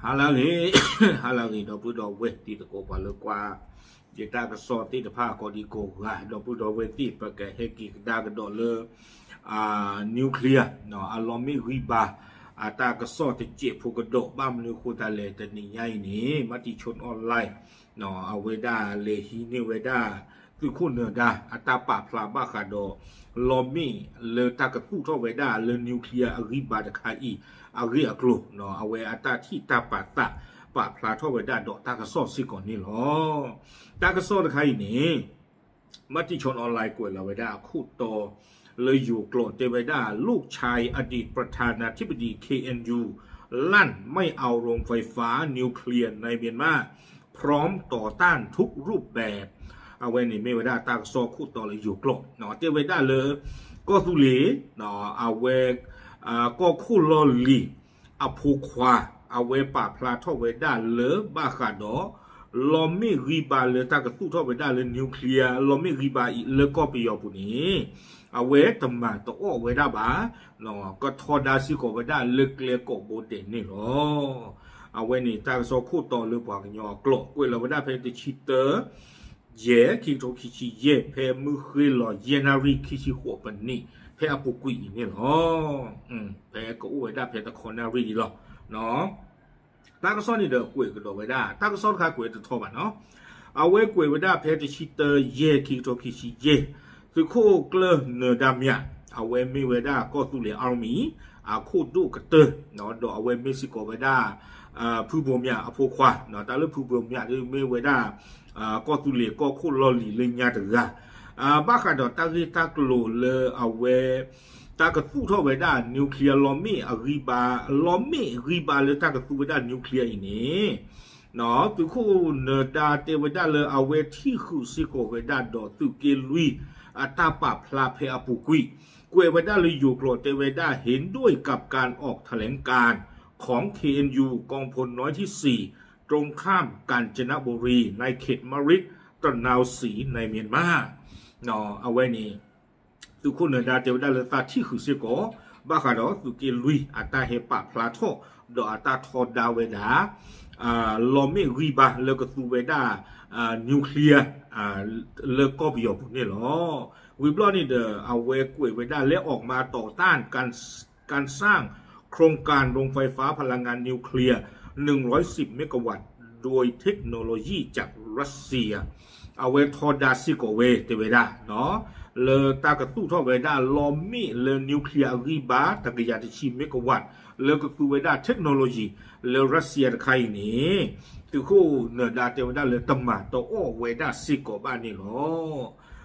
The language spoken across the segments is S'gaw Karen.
ဟါလၢအဂ့ၤ, ဟါလၢအဂ့ၤ ဒီပုၢ်ဒီဝဲၢ်တံၤသကိး ပှၤလၢကွၢ်ယတၢ်ကစီၣ်သ့ၣ်တဖၣ် ကိးဒံကိးဂၤ, ဒီပုၢ်ဒီဝဲၢ်သ့ၣ် ပကဟဲက့ၤကဒါကဒီးလၢ nuclear အလီၢ်မ့ၣ်ဂံၢ်ဘါ အတၢ်ကစီၣ်တစဲးဖိကဒီး ဘၣ်မနုၤအဃိသတးလဲၣ် တနံၤညါအံၤန့ၣ် Matichon Online အဝဲဒၣ်လဲၤဟံးန့ၢ်ဝဲဒၣ် သုးခိၣ်နၢၤဒါ အတၢ်ပာ်ဖျါဘၣ်ဃးဒီး လီၢ်မ့ၣ်လၢတၢ်ကသူၣ်ထီၣ်ဝဲဒၣ်လၢ nuclear အဂံၢ်ဘါတခါအံၤ အဂ့ၢ်အကျိၤ, အဝဲအတၢ်ထံၣ်တၢ်ပာ်သး ပာ်ဖျါထီၣ်ဝဲဒၣ်ဒီးတၢ်ကစီၣ်စ့ၢ်ကီးန့ၣ်လီၤ. တၢ်ကစီၣ်တခါအံၤန့ၣ် Matichon Online ကွဲးလီၤဝဲဒၣ်အခိၣ်တီ လၢယိၤကျိာ် တဲဝဲဒၣ် ลูกชายอดีตประธานาธิบดี เคเอ็นยู ลั่นไม่เอาโรงไฟฟ้านิวเคลียร์ในเมียนมา พร้อมต่อต้านทุกรูปแบบ အဝဲန့ၣ်မ့ၢ်ဝဲဒၣ်တၢ်ကစီၣ်ခိၣ်တီလၢယိၤကျိာ်, တဲဝဲဒၣ်လၢ ကီၢ်သူလ့ၤ အဝဲ ကီၢ်ခိၣ်လီၢ်လံၤ အဖိခွါ အဝဲပာ်ဖျါထီၣ်ဝဲဒၣ်လၢဘၣ်ဃးဒီး လီၢ်မ့ၣ်ဂံၢ်ဘါလၢတၢ်ကသူၣ်ထီၣ်ဝဲဒၣ်လၢ nuclear လီၢ်မ့ၣ်ဂံၢ်ဘါအံၤလၢကီၢ်ပယီၤပူၤန့ၣ် အဝဲတမၤတအီၣ်ဝဲဒၣ်ဘၣ်, ကထီဒါစ့ၢ်ကီးဝဲဒၣ်လၢကျဲကိးဘိဒဲးန့ၣ်လီၤ. အဝဲန့ၣ်တၢ်ကစီၣ်ခိၣ်တီလၢပှၤကညီအကျိာ် ကွဲးလီၤဝဲဒၣ်ဖဲတဆံတၢ ယဲၢ် ခံကထိခံဆံယဲၢ် ဖဲမုၢ်ဃ့ၢ်လီၤယဲၢ်နၣ်ရံၣ်ခံဆံဃိးပနံး ဖဲအပူၤကွံာ်အံၤန့ၣ်လီၤ. ဖဲကအိၣ်ဝဲဒၣ်ဖဲတခီနၣ်ရံၣ်ဒံးလီၤ. တၢ်ကစီၣ်န့ၣ်ဒီးကွဲးကဒီးဝဲဒၣ် တၢ်ကစီၣ်တခါကွဲးတထီဘၣ်နီၤ. အဝဲကွဲးဝဲဒၣ်ဖဲတဆံတၢ ယဲၢ် ခံကထိခံဆံယဲၢ် သုးခိၣ်ကျၢၢ်နၢၤဒါမၠး အဝဲမ့ၢ်ဝဲဒၣ်ကီၢ်သူလ့ၤ Army အခိၣ်ဒိၣ်ကတၢၢ် ဒီးအဝဲမ့ၢ်စ့ၢ်ကီးဝဲဒၣ် ဖုဘိးမၠးအဖိခွါ, တၢ်လၢဖုဘိးမၠးဒ်မ့ၢ်ဝဲဒၣ် ကီၢ်သူလ့ၤကီၢ်ခိၣ်လီၢ်လံၤလၢညါတဂၤ ဘၣ်ဃးဒီးတၢ်ဂ့ၢ်တၢ်ကျိၤလၢအဝဲ တၢ်ကသူၣ်ထီၣ်ဝဲဒၣ် nuclear လီၢ်မ့ၣ်အဂံၢ်ဘါ, လီၢ်မ့ၣ်ဂံၢ်ဘါလၢတၢ်ကသူဝဲဒၣ် nuclear အံၤန့ၣ် သုးခိၣ်နၢၤဒါတဲဝဲဒၣ်လၢအဝဲထံၣ်ဃုာ်စ့ၢ်ကီးဝဲဒၣ်ဒီးသုးက့လွံၢ် အတၢ်ပာ်ဖျါဖဲအပူၤကွံာ်, ကွဲးဝဲဒၣ်လၢယိၤကျိာ်တဲဝဲဒၣ် เห็นด้วยกับการออกแถลงการณ์ของ เคเอ็นยู กองพลน้อยที่สี่ ตรงข้ามกาญจนบุรี ในเขตมริตตะนาวศรี ในเมียนมา အဝဲန့ၣ် သုးခိၣ်နၢၤဒါတဲဝဲဒၣ်လၢသးထံၣ်ဃုာ်စ့ၢ်ကီး ဘၣ်ဃးဒီးသုးက့လွံၢ်အတၢ်ဟဲပာ်ဖျါထီၣ် ဒီးအတၢ်ထီဒါဝဲဒၣ် လီၢ်မ့ၣ်ဂံၢ်ဘါလၢကသူဝဲဒၣ် nuclear လၢကီၢ်ပယီၤပူၤန့ၣ်လီၤ. ဝံၤဘျီန့ၣ်ဒီး အဝဲကွဲးဝဲဒၣ် และออกมาต่อต้านการสร้างโครงการโรงไฟฟ้าพลังงานนิวเคลียร์ หนึ่งร้อยสิบเมกะวัตต์ โดยเทคโนโลยีจากรัสเซีย အဝဲထီဒါစ့ၢ်ကီးဝဲတဲဝဲဒၣ် လၢတၢ်ကသူၣ်ထီၣ်ဝဲဒၣ်လီၢ်မ့ၣ်လၢ nuclear အဂံၢ်ဘါ တကယၤတဆံ megawatt လၢကသူဝဲဒၣ် technology လၢရၢၣ်စံယါတခါအံၤန့ၣ် သုးခိၣ်နၢၤဒါတဲဝဲဒၣ်လၢတမၤတအီၣ်ဝဲဒၣ်စ့ၢ်ကီးဘၣ်န့ၣ်လီၤ.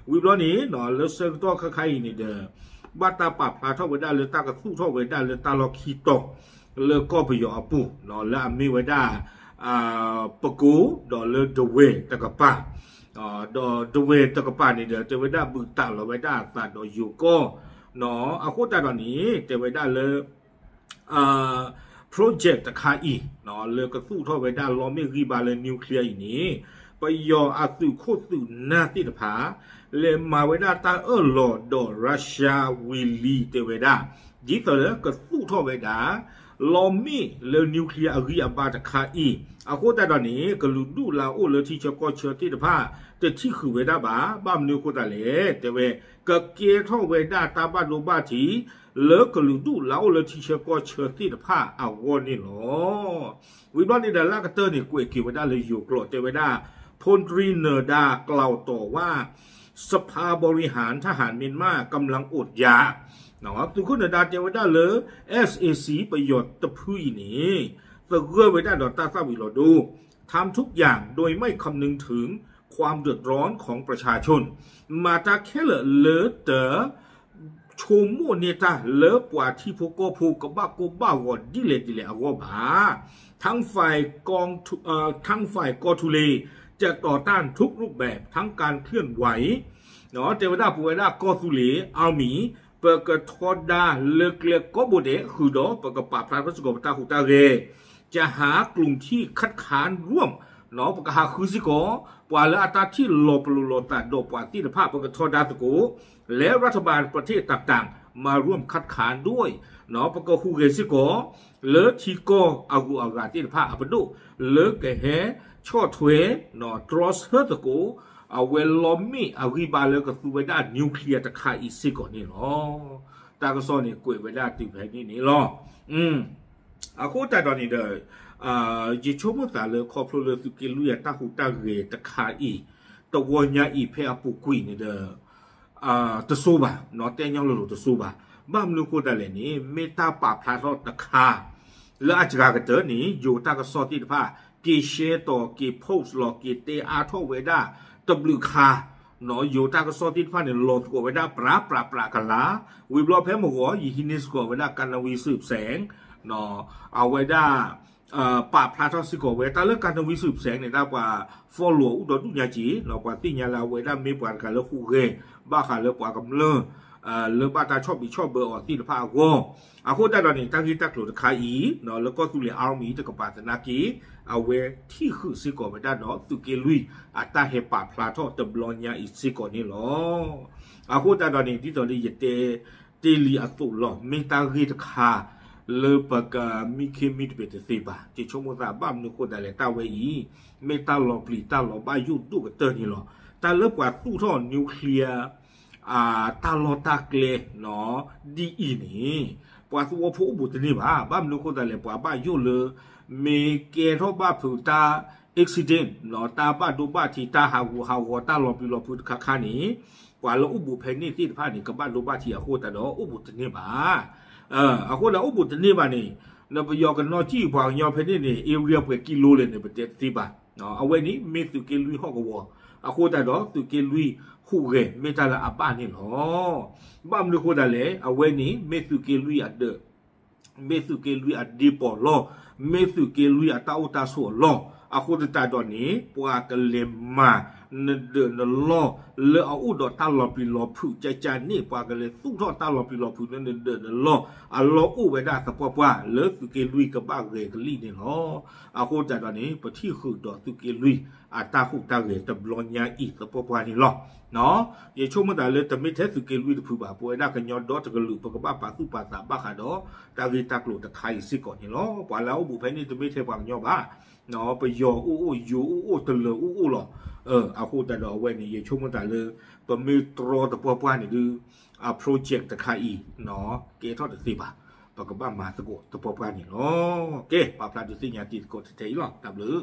ဝံၤဘျီန့ၣ် လၢဆၢကတီၢ်ခါခါအံၤန့ၣ်ဒီး ဘၣ်တၢ်ပာ်ဖျါထီၣ်ဝဲဒၣ်လၢတၢ်ကသူၣ်ထီၣ်ဝဲဒၣ်လၢတၢ်လီၢ်ခံတီၤ လၢကီၢ်ပယီၤအပူၤ လၢအမ့ၢ်ဝဲဒၣ် ပကိး ဒီးလၢဒဝဲၢ်တကပၤ ဒီးဒဝဲၢ်တကပၤန့ၣ်ဒီး တဲဝဲဒၣ်ဘုးတၢ်လီၤဝဲဒၣ်အသးဒီးယိၤကီၢ် အဃိသတးဒီးန့ၣ် တဲဝဲဒၣ်လၢ project တခါအံၤ လၢကသူၣ်ထီၣ်ဝဲဒၣ်လီၢ်မ့ၣ်ဂံၢ်ဘါလၢ nuclear အံၤန့ၣ် ပယီၤအသုးခိၣ်သုးနၢ်သ့ၣ်တဖၣ် လဲၤမၤဝဲဒၣ်တၢ်အၢၣ်လီၤဒီး Russia ဝံၤလံ တဲဝဲဒၣ် ဒ်သိးလၢကသူၣ်ထီၣ်ဝဲဒၣ် လီၢ်မ့ၣ်လၢ nuclear အဂံၢ်အဘါတခါအံၤ အဃိသတးဒီးန့ၣ် ကလုာ်ဒူၣ်လၢအအိၣ်လၢထံဆၢကီၢ်ဆၢသ့ၣ်တဖၣ် တထံၣ်ဃုာ်ဝဲဒၣ်ဘၣ် ဘၣ်မနုၤအဃိသတးလဲၣ် တဲဝဲ ကကဲထီၣ်ဝဲဒၣ်တၢ်ဘၣ်ဒိဘၣ်ထံး လၢကလုာ်ဒူၣ်လၢအအိၣ်လၢထံဆၢကီၢ်ဆၢသ့ၣ်တဖၣ်အဂီၢ်န့ၣ်လီၤ. ဝံၤဘျီန့ၣ်ဒီးလၢကတၢၢ်န့ၣ် ကွဲးက့ၤဝဲဒၣ်လၢယိၤကျိာ်တဲဝဲဒၣ် พลตรีเนอร์ดากล่าวต่อว่า สภาบริหารทหารเมียนมากำลังอดอยาก သုးခိၣ်နၢၤဒါတဲဝဲဒၣ်လၢ SAC ပယီၤတဖုအံၤန့ၣ် သဂၢၢ်ဝဲဒၣ်ဒီးတၢ်သၣ်ဝံၤလီၤဒိ ทำทุกอย่างโดยไม่คำนึงถึงความเดือดร้อนของประชาชน မၤတၢ်ခဲလၢာ်လၢတ ဆိကမိၣ်န့ၢ်တၢ်လၢပှၤထံဖိကီၢ်ဖိကဘၣ်ကိၢ်ဘၣ်ဂီၤဒ်လဲၣ်ဒ်လဲၣ်အဂီၢ်ဘၣ်. ทั้งฝ่ายกองทุน เอ่อ ทั้งฝ่ายกองทุนเลยจะต่อต้านทุกรูปแบบทั้งการเคลื่อนไหว တဲဝဲဒၣ်ပဝဲဒၣ်ကီၢ်သူလ့ၤ Army ပကထီဒါလၢကျဲကိးဘိဒဲးဃုာ်ဒီး ပကပာ်ဖျါထီၣ်စ့ၢ်ကီးပတၢ်ဟူးတၢ်ဂဲၤ จะหากลุ่มที่คัดค้านร่วม ပကဟးဃုစ့ၢ်ကီး ပှၤလၢအတၢ်ထံၣ်လီၤပလိာ်လီၤသးဒီးပှၤသ့ၣ်တဖၣ် ပကထီဒါသကိး และรัฐบาลประเทศต่างๆ มาร่วมคัดค้านด้วย ပကဟူးဂဲၤစ့ၢ်ကီး လၢထံကီၢ်အဂုၤအဂၤသ့ၣ်တဖၣ်အပဒိၣ် လၢကဟဲဆီၣ်ထွဲ တြီဆၢသကိး အဝဲလီမ့ၣ်အဂံၢ်ဘါလၢကသူဝဲဒၣ် nuclear တခါအံၤစ့ၢ်ကီးန့ၣ်လီၤ. တၢ်ကစီၣ်န့ၣ်ကွဲးဝဲဒၣ်တုၤဖဲန့ၣ်န့ၣ်လီၤ. အဃိသတးဒီးန့ၣ်ဒီး ယဆိကမိၣ်သးလၢခီဖျိလၢသုးက့လွံၢ်အတၢ်ဟူးတၢ်ဂဲၤတခါအံၤ တဝီညါအံၤဖဲအပူၤကွံာ်န့ၣ်ဒီး တစိဘၣ်, တဲညီလိၤလိၤတစိဘၣ်. ဘၣ်မနုၤဃိသတးလဲၣ်န့ၣ် မ့ၢ်တၢ်ပာ်ဖျါထီၣ်တခါ လၢအစှၤကတၢၢ်န့ၣ် ယိၤတၢ်ကစီၣ်သ့ၣ်တဖၣ် က့ၤ share တီၤ က့ၤ post လီၤ က့ၤတဲအါထီၣ်ဝဲဒၣ်တဘျုးခါ, ယိၤတၢ်ကစီၣ်သ့ၣ်တဖၣ်န့ၣ် လီၤသကိးဝဲဒၣ်ပြးပြးပြးကလာ်, ဝံၤဘျီဖဲမုၢ်ဂီၤ ယဟံးန့ၢ်စ့ၢ်ကီးဝဲဒၣ် ကၤနဝံစုစဲး အဝဲဒၣ် ပာ်ဖျါထီၣ်စ့ၢ်ကီးဝဲ တၢ်လၢကၤနဝံစုစဲးန့ၣ် တၢ်ပှၤ follow အိၣ်ဒီးဒူၣ်ညါက့ၤ ပှၤသ့ၣ်ညါလၢအဝဲဒၣ်မ့ၢ်ပှၤတဂၤလၢဟူးဂဲၤ ဘၣ်ဃးလၢပှၤကမျၢၢ် လၢဘၣ်တၢ်ဆီၣ်ဘံးဆီၣ်ဘၢအီၤသ့ၣ်တဖၣ်အဂီၢ်, အဃိသတးဒီးန့ၣ် တၢ်ဂ့ၢ်တၢ်ကျိၤတခါအံၤ လၢကီၢ်သူလ့ၤ army တကပၤသနာ်က့ အဝဲထံၣ်ဃုာ်စ့ၢ်ကီးဝဲဒၣ်ဒီးသုးက့လွံၢ်အတၢ်ဟဲပာ်ဖျါထီၣ်တဘျီညါအံၤစ့ၢ်ကီးန့ၣ်လီၤ. အဃိသတးဒီးန့ၣ် ဒ်သိးလၢယတဲတ့ၢ်လံအသိးလီၤ မ့ၢ်တၢ်ဂ့ၢ်တခါ လၢပကမံခ့မံတပ့ၤတသ့ဘၣ်. ယဆိကမိၣ်သးဘၣ်မနုၤဃိသတးလဲၣ် တၢ်ဝဲအံၤ မ့ၢ်တၢ်လီၤပျံၤတၢ်လီၤဘၣ်ယိၣ်ဒိၣ်ကတၢၢ်န့ၣ်လီၤ. တၢ်လၢပှၤသူၣ်ထီၣ် nuclear တၢ်လီၢ်တၢ်ကျဲ ဒ်အံၤန့ၣ် ပှၤသဝီဖိအိၣ်ဘူးတန့ၢ်ဘၣ်. ဘၣ်မနုၤဃိသတးလဲၣ် ပှၤဘၣ်ယိၣ်လၢ မ့ၢ်ကဲထီၣ်ဘၣ်ဖုးတၢ် accident တၢ်ဘၣ်ဒိဘၣ်ထံး တၢ်ဟးဂူာ်ဟးဂီၤ တၢ်လီၤပျံၤလီၤဖုးတခါခါန့ၣ် ပှၤလၢအိၣ်ဘူးဖဲန့ၣ်သ့ၣ်တဖၣ်န့ၣ် ကဘၣ်ဒိဘၣ်ထံးအဃိသတးဒီး အိၣ်ဘူးတန့ၢ်ဘၣ်. အဃိဒီးအိၣ်ဘူးတန့ၢ်ဘၣ်န့ၣ် ပယီၤကနီၣ်ကံၣ်ပှၤကညီဖဲန့ၣ်န့ၣ် area ပှဲၤကံလိလဲၣ်န့ၣ် ပတဲတသ့ဘၣ်. အဝဲန့ၣ်မ့ၢ်သုးက့လွံၢ်ဟီၣ်ကဝီၤ အဃိသတးဒီးသုးက့လွံၢ်ဟူးဂဲၤမ့ၢ်တၢ်လၢအဘၣ်န့ၣ်လီၤ. ဘၣ်မနုၤဃိသတးလဲၣ် အဝဲန့ၣ်မ့ၢ်သုးက့လွံၢ်အဒၢး မ့ၢ်သုးက့လွံၢ်အဒ့ပီၢ်လီၢ်, မ့ၢ်သုးက့လွံၢ်အတၢ်အိၣ်တၢ်ဆိးအလီၢ်, အဃိသတးဒီးန့ၣ် ပှၤကလဲၤမၤနဒၢးနလီၢ်လၢအအိၣ်ဒီးတၢ်လီၤပျံၤလီၤဖုးကကန့ၣ် ပှၤကလဲၤသူၣ်ထီၣ်တၢ်လီၤပျံၤလီၤဖုးလၢနဒၢးနလီၢ် အလီၢ်အိၣ်ဝဲဒၣ်သပှၢ်ပှၢ်လၢသုးက့လွံၢ်ကဘၣ်ဂဲၤကလံၣ်န့ၣ်လီၤ. အဃိသတးဒီးန့ၣ် ပထံၣ်ဃုာ်ဒီးသုးက့လွံၢ်အတၢ်ဟူးတၢ်ဂဲၤတဘျီညါအံၤသပှၢ်ပှၢ်န့ၣ်လီၤ. ယဆိကမိၣ်သးလၢတမ့ၢ်ထဲသုးက့လွံၢ်တဖုဘၣ် ပဝဲဒၣ်ကညီဒီတကလုာ် ပကဘၣ်ပာ်သူၣ်ပာ်သးဘၣ်ဃးဒီး တၢ်ဂ့ၢ်တၢ်ကျိၤတခါအံၤစ့ၢ်ကီးန့ၣ်လီၤ. ပှၤလၢအအိၣ်ဘူးဖဲန့ၣ်တမ့ၢ်ထဲပှၤကညီဘၣ်, ပယီၤအိၣ်အိၣ် ယိၤအိၣ်အိၣ် တလၢၤအိၣ်အိၣ်လီၤ. အဃိသတးဒီးအဝဲန့ၣ် ယဆိကမိၣ်သးလၢ ပမ့ၢ်တြီသပှၢ်ပှၢ်န့ၣ်ဒုး အ project တခါအံၤ ကဲထီၣ်တသ့ဘၣ်, ပကဘၣ်မၤသကိးသပှၢ်ပှၢ်န့ၣ်လီၤ. ကဲ ပာ်ဖျါဒုးသ့ၣ်ညါတံၤသကိးထဲအံၤလီၤ. တၢ်ဘျုး